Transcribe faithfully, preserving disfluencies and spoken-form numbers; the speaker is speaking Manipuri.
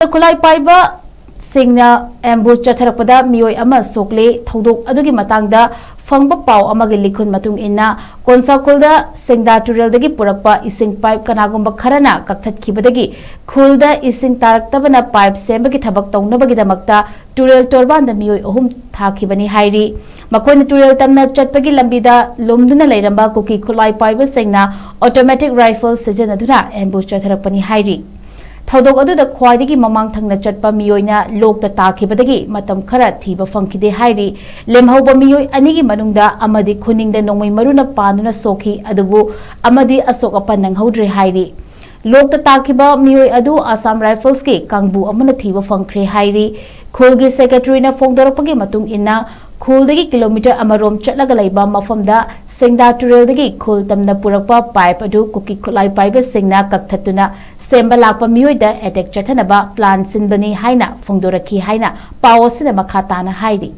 ꯈꯨꯠꯂꯥꯏ ꯄꯥꯏꯕꯁꯤꯡꯅ ꯑꯦꯝꯕꯨꯁ ꯆꯠꯊꯔꯛꯄꯗ ꯃꯤꯑꯣꯏ ꯑꯃ ꯁꯣꯛꯂꯦ꯫ ꯊꯧꯗꯣꯛ ꯑꯗꯨꯒꯤ ꯃꯇꯥꯡꯗ ꯐꯪꯕ ꯄꯥꯎ ꯑꯃꯒꯤ ꯂꯤꯈꯨꯟ ꯃꯇꯨꯡ ꯏꯟꯅ, ꯀꯣꯟꯁꯥꯈꯣꯜꯗ ꯁꯦꯡꯗꯥ ꯇꯨꯔꯦꯜꯗꯒꯤ ꯄꯨꯔꯛꯄ ꯏꯁꯤꯡ ꯄꯥꯏꯞ ꯀꯅꯥꯒꯨꯝꯕ ꯈꯔꯅ ꯀꯛꯊꯠꯈꯤꯕꯗꯒꯤ ꯈꯨꯜꯗ ꯏꯁꯤꯡ ꯇꯥꯔꯛꯇꯕꯅ ꯄꯥꯏꯞ ꯁꯦꯝꯕꯒꯤ ꯊꯕꯛ ꯇꯧꯅꯕꯒꯤꯗꯃꯛꯇ ꯇꯨꯔꯦꯜ ꯇꯣꯔꯕꯥꯟꯗ ꯃꯤꯑꯣꯏ ꯑꯍꯨꯝ ꯊꯥꯈꯤꯕꯅꯤ ꯍꯥꯏꯔꯤ꯫ ꯃꯈꯣꯏꯅ ꯇꯨꯔꯦꯜ ꯇꯝꯅ ꯆꯠꯄꯒꯤ ꯂꯝꯕꯤꯗ ꯂꯨꯝꯗꯨꯅ ꯂꯩꯔꯝꯕ ꯀꯨꯀꯤ ꯈꯨꯠꯂꯥꯏ ꯄꯥꯏꯕꯁꯤꯡꯅ ꯑꯣꯇꯣꯃꯦꯇꯤꯛ ꯔꯥꯏꯐꯜ ꯁꯤꯖꯤꯟꯅꯗꯨꯅ ꯑꯦꯝꯕꯨꯁ ꯆꯠꯊꯔꯛꯄꯅꯤ ꯍꯥꯏꯔꯤ꯫ ꯊꯧꯗꯣꯛ ꯑꯗꯨꯗ ꯈ꯭ꯋꯥꯏꯗꯒꯤ ꯃꯃꯥꯡ ꯊꯪꯅ ꯆꯠꯄ ꯃꯤꯑꯣꯏꯅ ꯂꯣꯛꯇ ꯇꯥꯈꯤꯕꯗꯒꯤ ꯃꯇꯝ ꯈꯔ ꯊꯤꯕ ꯐꯪꯈꯤꯗꯦ ꯍꯥꯏꯔꯤ꯫ ꯂꯦꯝꯍꯧꯕ ꯃꯤꯑꯣꯏ ꯑꯅꯤꯒꯤ ꯃꯅꯨꯡꯗ ꯑꯃꯗꯤ ꯈꯨꯅꯤꯡꯗ ꯅꯣꯡꯃꯩ ꯃꯔꯨꯅ ꯄꯥꯟꯗꯨꯅ ꯁꯣꯛꯈꯤ, ꯑꯗꯨꯕꯨ ꯑꯃꯗꯤ ꯑꯁꯣꯛ ꯑꯄꯟ ꯅꯪꯍꯧꯗ꯭ꯔꯦ ꯍꯥꯏꯔꯤ꯫ ꯂꯣꯛꯇ ꯇꯥꯈꯤꯕ ꯃꯤꯑꯣꯏ ꯑꯗꯨ ꯑꯁꯥꯝ ꯔꯥꯏꯐꯜꯁꯀꯤ ꯀꯥꯡꯕꯨ ꯑꯃꯅ ꯊꯤꯕ ꯐꯪꯈ꯭ꯔꯦ ꯍꯥꯏꯔꯤ꯫ ꯈꯨꯜꯒꯤ ꯁꯦꯀ꯭ꯔꯦꯇꯔꯤꯅ ꯐꯣꯡꯗꯣꯔꯛꯄꯒꯤ ꯃꯇꯨꯡ ꯏꯟꯅ, ꯈꯨꯜꯗꯒꯤ ꯀꯤꯂꯣꯃꯤꯇꯔ ꯑꯃꯔꯣꯝ ꯆꯠꯂꯒ ꯂꯩꯕ ꯃꯐꯝꯗ ꯁꯦꯡꯗꯥ ꯇꯨꯔꯦꯜꯗꯒꯤ ꯈꯨꯜ ꯇꯝꯅ ꯄꯨꯔꯛꯄ ꯄꯥꯏꯞ ꯑꯗꯨ ꯀꯨꯀꯤ ꯈꯨꯠꯂꯥꯏ ꯄꯥꯏꯕꯁꯤꯡꯅ ꯀꯛꯊꯠꯇꯨꯅ ꯁꯦꯝꯕ ꯂꯥꯛꯄ ꯃꯤꯑꯣꯏꯗ ꯑꯦꯇꯦꯛ ꯆꯠꯊꯅꯕ ꯄ꯭ꯂꯥꯟ ꯁꯤꯟꯕꯅꯤ ꯍꯥꯏꯅ ꯐꯣꯡꯗꯣꯔꯛꯈꯤ ꯍꯥꯏꯅ ꯄꯥꯎ ꯑꯁꯤꯅ ꯃꯈꯥ ꯇꯥꯅ ꯍꯥꯏꯔꯤ꯫